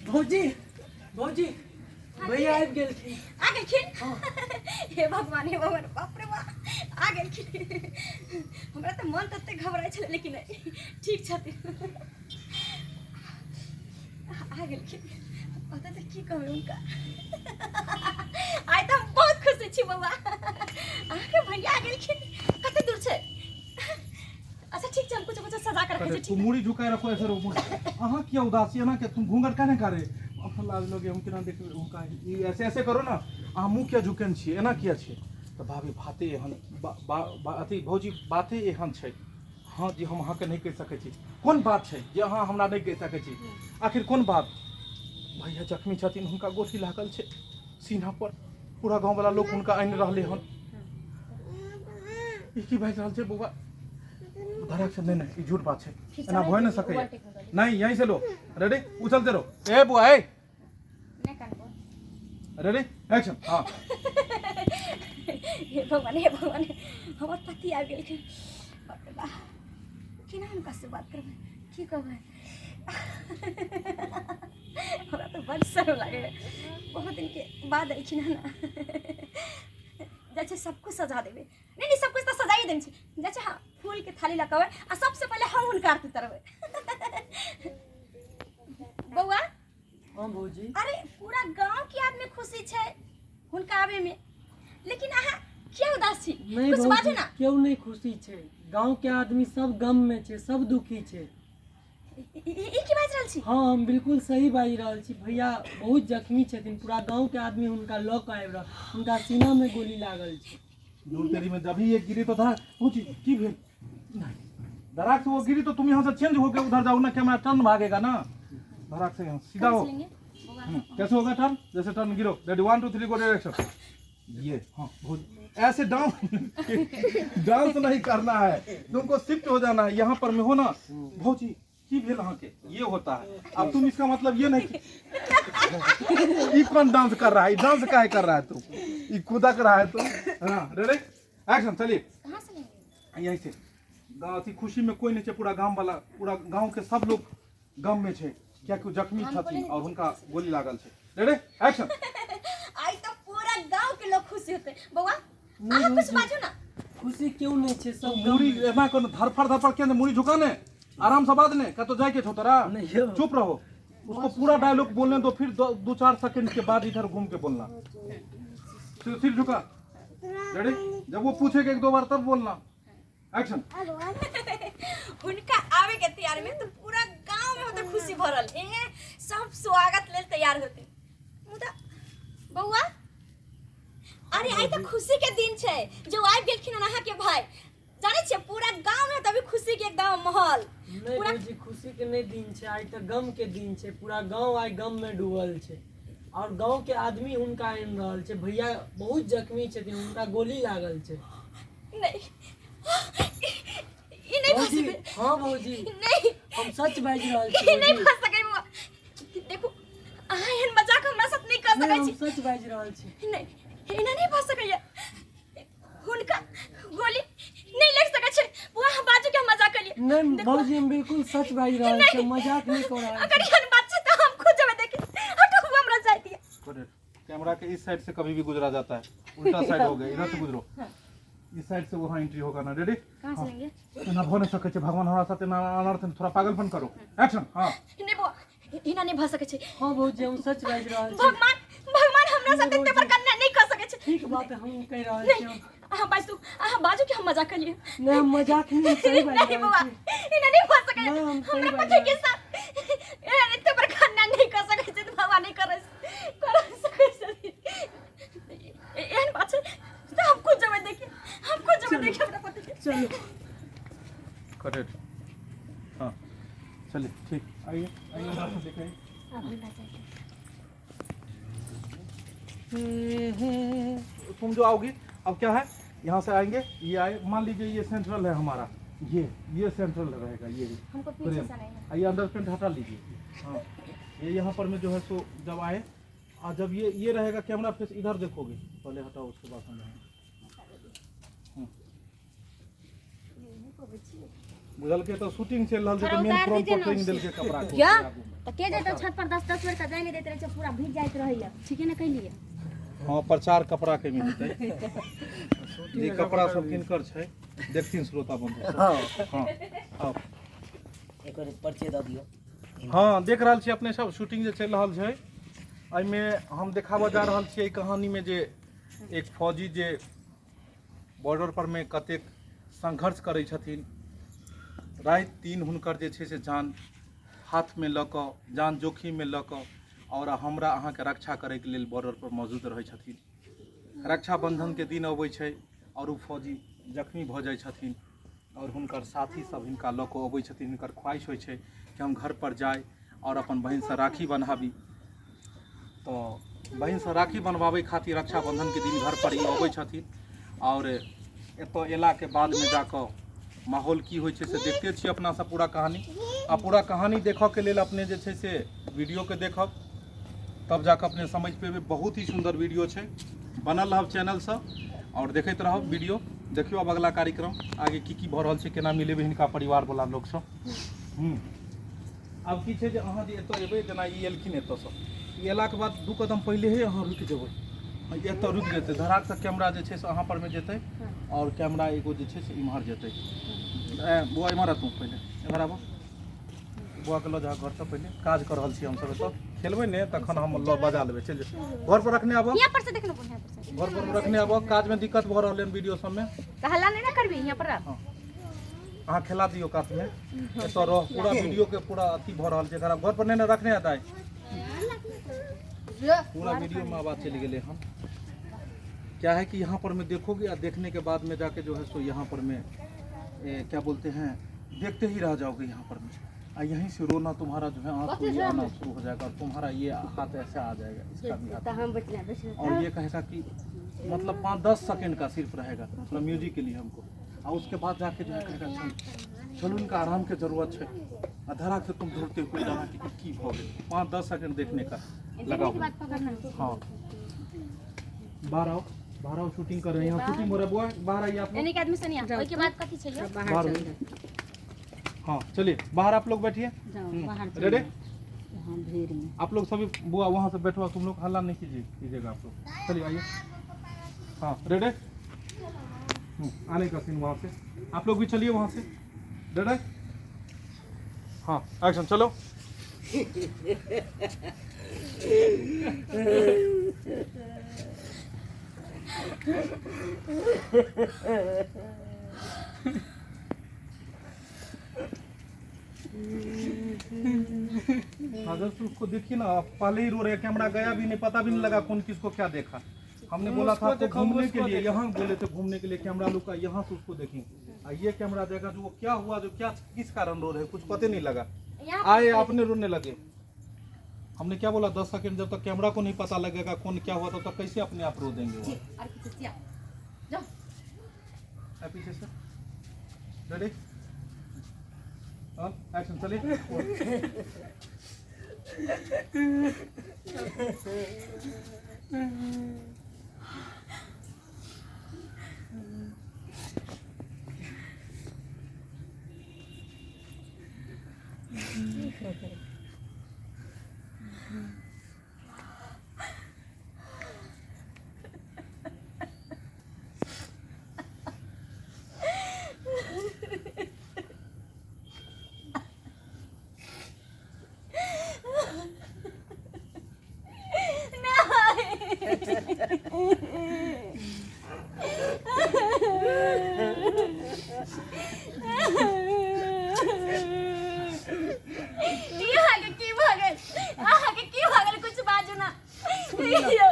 भौजी, भौजी, भैया आबि गेलखिन। आ गेलखिन? हे भगवान, हे भगवान, बाप रे बाप, आ गेलखिन। हमरा तऽ मन तते घबराइ छलै, लेकिन नहि, ठीक छथिन, आ गेलखिन। ओतऽ तऽ की कहबै हुनका, आइ तऽ हम बहुत खुशी छी। बौआ, अहाँके भैया आ गेलखिन। कते दूर छै? अच्छा ठीक छै, हम कुछ कुछ सजा कर रखै छी। तू ठीक। मुड़ी झुकाए रखो, ऐसे रहो मुड़ी। अहाँ किया उदासी एना के तुम घूंघट काहे करे? अपन लाज लोगे, हम केना देखबै हुनका? ई ऐसे ऐसे करो ना। अहाँ मुँह किया झुकेने छियै, एना किया छियै? तऽ भाभी बाते एहन बा, बा, बा, अथी भौजी बाते एहन छै, हँ जे हम अहाँके नहि कहि सकै छी। कोन बात छै जे अहाँ हमरा नहि कहि सकै छी? आखिर कोन बात? भैया जख्मी छथिन, हुनका गोली लागल छै सीना पर, पूरा गाँववला लोक हुनका आनि रहलै हन। ई की बाजि रहल छै बौआ? धड़क से नहीं, नहीं, ई झूठ बात छै, एना भए नहि सकैए। नहीं, यहीं से लो, रेडी, उछलते रहो। ए बुआ, ए नहि कानबो। Ready, action. हाँ। हे भगवान, हे भगवान, हमर पति आबि गेलखिन। बाप रे बा, केना हुनका से बात करबै, की कहबै? हमरा तऽ बड्ड शर्म लागैए, बहुत दिनके बाद एलखिन हन। जाइ छै सब कुछ सजा देबै। नहीं नहीं, सब कुछ तऽ सजाइए देने छै। जाइ छै, हाँ, फूलके थाली लऽ कऽ अबै आ सबसँ पहिले हम हुनका आरती तरबै। बौआ। हाँ भौजी। अरे पूरा गांव के आदमी खुशी छै हुनका आवे में, लेकिन अहाँ किया उदास छी? नहीं। कुछ बाजू भौजी ना। क्यों नहीं खुशी छै? गांव के आदमी सब गम में छै, सब दुखी छै। ई की बाजि रहल छी? हाँ, हम बिल्कुल सही बाजि रहल छी। भैया बहुत जख्मी छथिन, पूरा गांव के आदमी हुनका लऽ कऽ आबि रहल, हुनका सीना में गोली लागल छै। दूर तेरी में जब ही ये गिरी तो था पूछी की भेल नहीं। धड़ाक से वो गिरी तो तुम यहाँ से चेंज होके उधर जाओ ना, कैमरा टर्न भागेगा ना। धड़ाक से यहाँ सीधा हो। कहाँ से लेंगे बौआ? कैसे होगा टर्न? जैसे टर्न गिरो, ready, 1 2 3 go, direction ये। हाँ, बहुत ऐसे डांस डांस नहीं करना है तुमको, शिफ्ट हो जाना है। यहाँ पर में हो ना। भौजी की भेल अहाँ के? ये होता है। अब तुम इसका मतलब ये नहीं कि ई कौन डांस कर रहा है, ई डांस काहे कर रहा है तू, ई कुदक रहा है तू। हाँ, रेडी, एक्शन, चलिए। कहाँ से लेंगे? यहीं से। अथी खुशी में कोई नहीं छै, पूरा गाम वाला, पूरा गांव के सब लोग गम में छै, कियाकि ओ जख्मी छथिन और हुनका गोली लागल छै। Ready, action. आइ तऽ पूरा गांव के लोग खुशी होते। बौआ, नहीं। अहाँ कुछ भौजी। बाजू ना। खुशी क्यों नहीं छै, सब गम मुड़ी में छै। एना कर, धरफड़ धरफड़ के मुड़ी झुका ने, आराम से बात ने, कतौ जाए के छौ तोरा? नहीं यौ। चुप रहो, उसको पूरा डायलॉग बोलने दो, फिर दो चार सेकंड के बाद इधर घूम के बोलना। सिर सिर झुका, रेडी, जब वो पूछेगा एक दो बार तब बोलना। एक्शन। हुनका आवे के तैयारी में तो पूरा गांव में होते खुशी भरल, ए सब स्वागत लेल तैयार होते। मुदा बौआ, अरे आइ तऽ खुशी के दिन छै जो आबि गेलखिन हन अहाँ के भाई। जानै छियै, पूरा गांव में तभी खुशी के एकदम माहौल। नहीं। पूरा भौजी, खुशी के नहीं दिन छै, आइ तऽ गम के दिन छै। पूरा गांव आइ गम में डूबल छै और गांव के आदमी हुनका आनि रहल छै। भैया बहुत जख्मी छथिन, हुनका गोली लागल छै। नहीं, ई नहीं भऽ भौजी सकै। हाँ भौजी। नहीं। हम सच बाजि रहल छी। ई नहीं भौजी भऽ सकै बौआ। देखू, अहाँ एहन मजाक हमरा साथ नहीं कऽ नहीं, सकै हम छी। सच बाजि रहल छी। नहीं, एना नहीं भऽ सकैया, हुनका गोली नहीं लग सकै छै। बुआ, हम बाजू के हम मजाक कलिए? नहीं। देखू। भौजी, हम बिल्कुल सच बाजि रहल छी, हम मजाक नहीं कऽ रहल अगर छी। एहन बात छै तऽ हम खुद जेबै देखे। हटू बुआ, हमरा जाय दिअ। कैमरा के इस साइड से कभी भी गुजरा जाता है, उल्टा साइड हो गया, इधर से गुजरो, इस साइड से वहाँ एंट्री होगा ना। रेडी। कहाँ से लेंगे? एना भऽ नहि सकै छै भगवान, हमरा साथ एना अनर्थ, थोड़ा पागलपन करो। एक्शन। हाँ। नहीं बुआ, एना नहीं भऽ सकै छै। हाँ भौजी, हम सच बाजि रहल छी। भगवान, भगवान हमरा साथ नहीं। एते बड़का अन्याय नहीं कऽ सकै छै। ठीक बात है, हम कहि रहल छी। नहीं, अहाँ बाजू, अहाँ बाजू कि हम मजाक कलिए? नहीं, हम मजाक नहीं, हम सही बाजि नहीं रहल बुआ, छी। एना नहीं भऽ सकै। नहीं, हम सही हमरा बाजि पति के रहल साथ एहन एते बड़का अन्याय नहीं कऽ सकै छै, भगवान नहीं कर कर सकै छै। एहन बात छै तऽ हम खुद जेबै देखे, हम खुद जेबै देखे हमरा पति के। चलू। करेक्ट, हाँ, चलिए, ठीक, आइए आइए, उधर से दिखाइए। तुम जो आओगी, अब क्या है, यहाँ से आएंगे, ये आए, मान लीजिए ये सेंट्रल है हमारा, ये सेंट्रल रहेगा, ये भी हमको पीछे फ्रेम। से नहीं है। ये अंदर पेंट हटा लीजिए। हाँ, ये यहाँ पर में जो है सो जब आए और जब ये रहेगा कैमरा फेस इधर देखोगे, पहले हटाओ, उसके बाद हम जाएंगे। बुझलकै तऽ शूटिंग चलि रहल छै थोड़ा तऽ मेन उतार फ्रंट दीजिए पर ना टांगि उससे। देलकै कपड़ा के क्या आगू मे। तऽ के जेतै छत पर 10 10 बेर तऽ जाय नहि दैत रहै छै, पूरा भीज जाइत रहैया। ठीके ने कहलियै? हँ, प्रचार कपड़ा के मिलतै जे कपड़ा सब किनकर छै, देखथिन श्रोता बंधु सब। हँ, आउ। एक बेर परिचय दऽ दियौ। हँ, देख रहल छी अपने सब शूटिंग जे चलि रहल छै, एहिमे हम देखाबऽ जा रहल छी एहि कहानीमे जे एक फौजी जे बॉर्डर पर मे कतेक संघर्ष करै छथिन, राति दिन हुनकर जे छै से जान हाथमे लऽ कऽ, जान जोखिममे लऽ कऽ आओर हमरा अहाँके रक्षा करैके लेल बॉर्डर पर मौजूद रहै छथिन। रक्षाबंधनके दिन अबै छै आओर ओ फौजी जख्मी भऽ जाइ छथिन आओर हुनकर साथी सब हिनका लऽ कऽ अबै छथिन। हिनकर ख्वाहिश होइ छै कि हम घर पर जाइ आओर अपन बहिनसँ राखी बन्हाबी। तऽ बहिनसँ राखी बनवाबै खातिर रक्षाबंधनके दिन घर पर ई अबै छथिन आओर एतऽ अयलाके बादमे जाकऽ माहौल की होइ छै से देखते छी अपना सब पूरा कहानी। आ पूरा कहानी देखऽके लेल अपने जे छै से वीडियोके देखब, तब जाकऽ अपने समझ पेबै। बहुत ही सुन्दर वीडियो छै। बनल रहब चैनलसँ आओर देखैत रहब वीडियो। देखियौ आब अगला कार्यक्रम आगे की की भऽ रहल छै, केना मिलेबै हिनका परिवारवला लोकसँ। आब की छै जे अहाँ जे एतऽ एबै, जेना ई एलखिन एतऽसँ, ई अयलाके बाद 2 कदम पहिले ही अहाँ रुकि जेबै। एतऽ रुकि जेतै, धड़ाकसँ कैमरा जे छै से अहाँ परमे जेतै आओर कैमरा एगो जे छै से इम्हर जेतै। बौआ इम्हर आ, तू पहिले इम्हर आबऽ। बौआके लऽ जा घरसँ पहिले, काज कऽ रहल छी हमसब एतऽ। खेलबै ने तखन हम लऽ बजा लेबै। चलि जाउ घर पर, रखने आबऽ। यहाँ पर से देखना, यहाँ पर से। घर पर रखने आबऽ, काजमे दिक्कत भऽ रहलै हन वीडियो सबमे। तऽ हल्ला नहि ने करबी, यहाँ पर रह। हँ, अहाँ खेला दियौ कातमे, एतऽ रह। पूरा वीडियो के पूरा अथी भऽ रहल छै खराब। घर पर नहि ने रखने हेतै, पूरा वीडियो में आवाज चलि गेलै हन। क्या है कि यहाँ पर में देखोगे आ देखने के बाद में जाके जो है सो यहाँ पर में क्या बोलते हैं, देखते ही रह जाओगे यहाँ पर में। आ यहीं से रोना तुम्हारा जो है आंसू ये आना शुरू हो जाएगा और तुम्हारा ये हाथ ऐसे आ जाएगा, इसका भी हाथ। हम बचना बचना। और ये कहेगा कि मतलब 5-10 सेकंड का सिर्फ रहेगा थोड़ा म्यूजिक के लिए हमको, और उसके बाद जाके जो है कहेगा चलो चलो इनका आराम के जरूरत है, आ धड़ाक से तुम दौड़ते हुए जाना कि की भऽ गेल। 5-10 सेकंड देखने का लगाओ। के बाद पकड़ना। हाँ, बाहर आओ, बाहर आओ, शूटिंग कर रहे हैं यहाँ, शूटिंग हो रहा है। बुआ बाहर आइए आप लोग। यानी कि आदमी सुनिया, ओहिके बाद कथी छै यौ? बाहर। हाँ चलिए, बाहर आप लोग बैठिए। रेडी आप लोग सभी? बुआ वहाँ से बैठो, तुम लोग हल्ला नहीं कीजिए कीजिएगा आप लोग। चलिए आइए। हाँ रेडी। आने का सीन वहाँ से, आप लोग भी चलिए वहाँ से। रेडी? हाँ एक्शन, चलो। नजर से उसको देखिए ना, आप पहले ही रो रहे हैं, कैमरा गया भी नहीं, पता भी नहीं लगा कौन किसको क्या देखा। हमने बोला था आपको घूमने के लिए, यहाँ बोले थे घूमने के लिए, कैमरा लुका, यहाँ से उसको देखें। आ ये कैमरा देखा जो वो क्या हुआ, जो क्या किस कारण रो रहे, कुछ पते नहीं लगा। आए आपने रोने लगे। हमने क्या बोला, 10 सेकंड जब तक कैमरा को नहीं पता लगेगा कौन क्या हुआ तब तक कैसे अपने आप रो देंगे वो। आर किछु चिया जाओ। आ पीछे से रेडी, हाँ एक्शन, चलिए। ई अहाँके की भऽ गेल? अहाँके की भऽ गेल? कुछ बाजू ना यौ,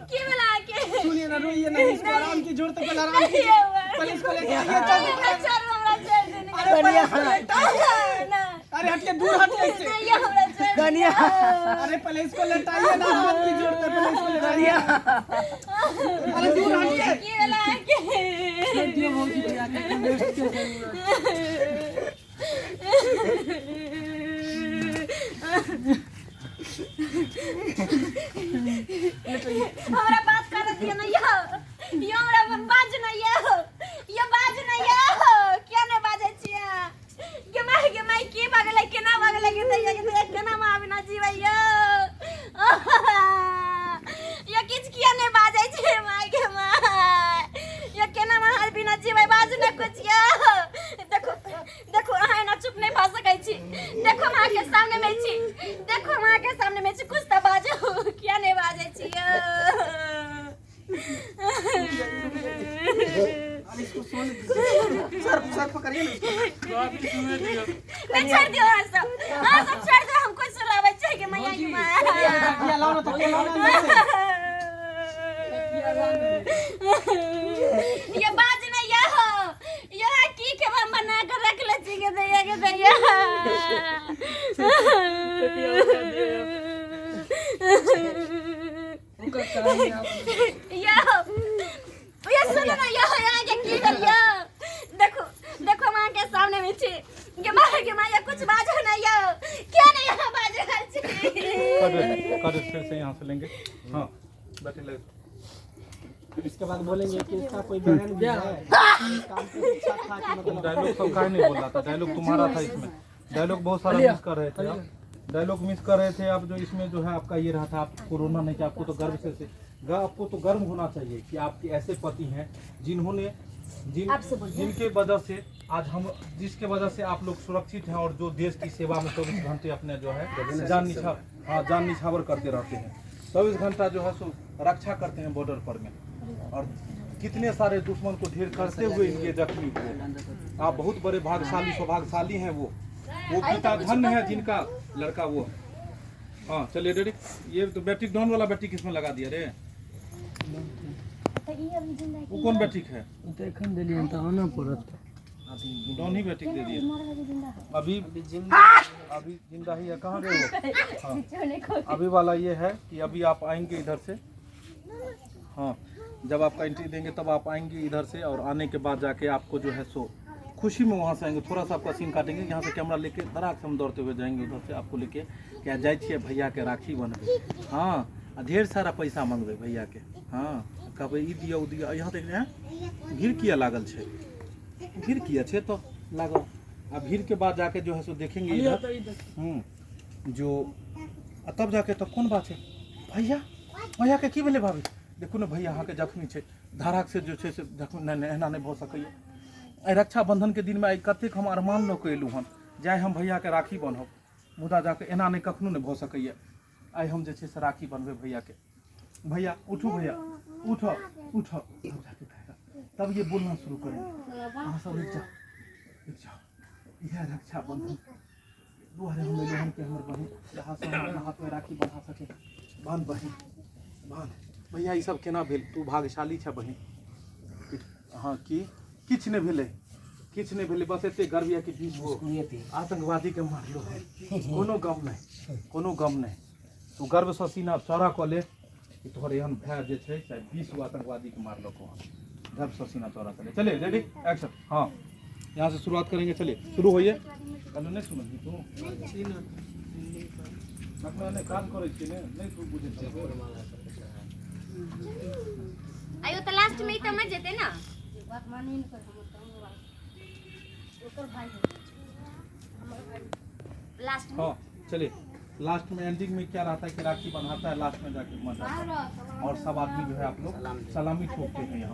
की भेल अहाँके? सुनिए ना, रोइए ना, इसको आराम की जरूरत है, पहले आराम नहीं कीजिए। हुआ। पहले इसको लेके आइए, चल। ना छोड़ू हमरा, छोड़ दे। अरे पहले इसको लेटाइए। ना। अरे हटिए, दूर हटिए इससे। नहीं, ये हमरा छोड़ दे। अरे पहले इसको लेटाइए ना, हाथ की जरूरत है, पहले इसको लेटाइए। अरे दूर हटिए। की भेल अहाँके? दियो भौजी भैया के रेस्ट के जरूरत। हमरा बात कर दियो ना यौ, यौ हमरा बाजू ना यौ, यौ बाजू ना यौ, किया नहि बाजै छियै? गेलै गे दैया, गे दैया, केना माँ बिना जीबै यौ? यो किछु किया नहि बाजै छै माय गे माय? यो केना माँ बिना जीबै? बाजू ने कुछ यौ। देखो देखो, अहाँ एना चुप नहि भऽ सकै छी। देखो, हम अहाँके सामने मे छी। देखो, हम अहाँके सामने मे छी, कुछ तऽ बाजू। किया नहि बाजै छी यौ? सर, सर, पकड़िए ना इसको। नहीं, छोड़ दियो। अहाँ सब, अहाँ सब छोड़ दियो। हम कुछ सुनाबै छै कि मैया की माँ। तकिया लाओ ना, तकिया लाओ ना अंदर से। ये बाज नहीं यो, यो की के हम बना कर रख ले छी के दैया, के दैया। यो यो, सुनो ना यो, यहाँ के की भेल यो? देखो देखो, हम अहाँके सामने में छी। गे माँ, गे माँ, ये कुछ बाजो ना यो। क्या नहीं यहाँ बाज रहल छी? कट कट, फिर से यहाँ से लेंगे। हाँ, बैठे लगे। इसके बाद बोलेंगे कि इसका कोई बहन भी है, काम पे इच्छा था कि तुम मतलब डायलॉग सब काहे नहीं बोल रहा था? डायलॉग तुम्हारा था इसमें। डायलॉग बहुत सारा मिस कर रहे थे आप, डायलॉग मिस कर रहे थे आप। जो इसमें जो है आपका ये रहा था, आप कोरोना नहीं कि आपको तो गर्व से आपको तो गर्व होना चाहिए कि आपके ऐसे पति हैं जिन्होंने जिन जिनके वजह से आज हम, जिसके वजह से आप लोग सुरक्षित हैं और जो देश की सेवा में 24 घंटे अपने जो है जान निछा हाँ, जान निछावर करते रहते हैं। 24 घंटा जो है सो रक्षा करते हैं बॉर्डर पर में और कितने सारे दुश्मन को ढेर करते हुए इनके जख्मी हुए। आप बहुत बड़े भाग्यशाली, सौभाग्यशाली हैं। वो पिता धन्य है जिनका लड़का वो है। हाँ, चलिए, रेडी। ये तो बैटरी डाउन वाला बैटरी किसमें लगा दिया रे? वो कौन बैटरी है? तऽ एखन देलियै तऽ आनऽ पड़त। डाउन ही बैटरी दे दिए। अभी अभी जिंदा ही है। कहाँ गए वो? हाँ, अभी वाला ये है कि अभी आप आएंगे इधर से। हाँ, जब आपका एंट्री देंगे तब आप आएंगे इधर से और आने के बाद जाके आपको जो है सो खुशी में वहाँ से आएंगे। थोड़ा सा आपका सीन काटेंगे। यहाँ से कैमरा लेके धड़ाक से हम दौड़ते हुए जाएंगे उधर से आपको लेके। क्या जाइ छियै भैया के राखी बनबै। हाँ, आ ढेर सारा पैसा मंगबै भैया के। हाँ, कहबै ई दियौ, उ दियौ। यहाँ देख हैं, भीड़ किया लागल छै? भीड़ किया छै तो लागल? आ भीड़ के बाद जाके जो है सो देखेंगे इधर जो आ तब जाके तो कोन बात छै भैया? भैया के की भेलै भाभी? देखू ने भैया, अहाँके जख्मी छै धड़ाक से जो छै से जख्मी। नहि नहि, एना नहि भऽ सकैए। आइ रक्षाबंधनके दिनमे आइ कतेक हम अरमान लऽ कऽ एलहुँ हन जाय हम भैयाके राखी बन्हब, मुदा जाके एना नहि कखनो नहि भऽ सकैए। आइ हम जे छै से राखी बन्हबै भैयाके। भैया उठू, भैया उठो, उठो। तब जाके कहेगा, तब ये बोलना शुरू करेंगे। अहाँ सब रुकि जाओ, रुकि जाओ। इएह रक्षाबंधन दुआरे हम एलहुँ हन कि हमर बहिन यहाँ से हम अपना हाथमे राखी बन्हा सके। बान्ध बहिन, बान्ध। भैया, ई सब केना भेल? तू भाग्यशाली छै बहिन। हाँ, की किछु नहि भेलै, किछु नहि भेलै। बस एते गर्व यऽ कि 20 गो आतंकवादीके मारलो हन। कोनो गम नहि, कोनो गम नहि। तू गर्वसँ सीना चौड़ा कऽ ले कि तोहर एहन भाय जे छै से 20 गो आतंकवादीके मारलको हन। गर्वसँ सीना चौड़ा कऽ ले। चलिए, रेडी, एक्शन। हाँ, यहाँ से शुरुआत करेंगे। चलिए, शुरू होइए। कहलहुँ नहि सुनलही तू? अपना नहि काज करै छियै ने, नहि तू बुझै छियै। आयो तऽ लास्ट में ई तऽ मरि जेतै ना। बात मानी नहि कर हमर तऽ ओकर भाई है, हमर भाई। लास्ट में हाँ, चलिए। लास्ट में एंडिंग में क्या रहता है कि राखी बंधाता है, लास्ट में जाके मर जाता है और सब आदमी जो है आप लोग सलामी ठोकते हैं यहाँ।